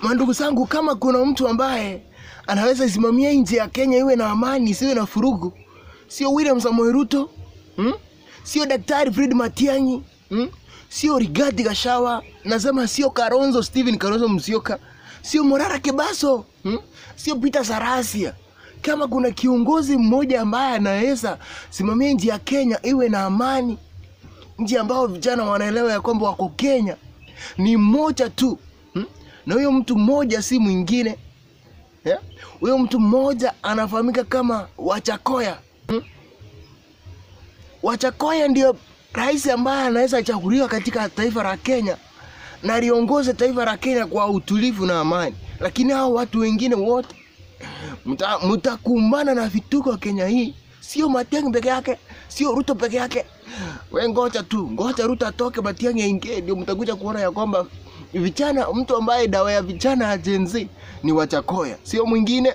Mandugu zangu, kama kuna mtu ambaye anaweza simamia nchi ya Kenya iwe na amani, isiwe na furugu, sio William Samoei Ruto, Sio Daktari Fred Matiang'i, Sio Rigathi Gachagua, nasema sio Kalonzo Stephen Kalonzo Musyoka, sio Morara Kebaso, Sio Peter Salasya. Kama kuna kiongozi mmoja ambaye anaweza simamia nchi ya Kenya iwe na amani, nchi ambao vijana wanaelewa ya kwamba wako Kenya, ni mmoja tu, Na huyo mtu mmoja si mwingine, yeah? Huyo mtu mmoja anafahamika kama Wajackoyah. Wajackoyah ndio rais ambaye anaweza chaguliwa katika taifa la Kenya na liongoze taifa la Kenya kwa utulivu na amani. Lakini hao watu wengine wote mtakumbana na vituko Kenya hii. Sio Matiang'i peke yake, sio Ruto peke yake. We ngoja tu, ngoja Ruto atoke, Matiang'i aingie, ndio mtakuja kuona ya kwamba vijana, mtu ambaye dawa ya vijana ya Gen Z ni Wajackoyah, sio mwingine.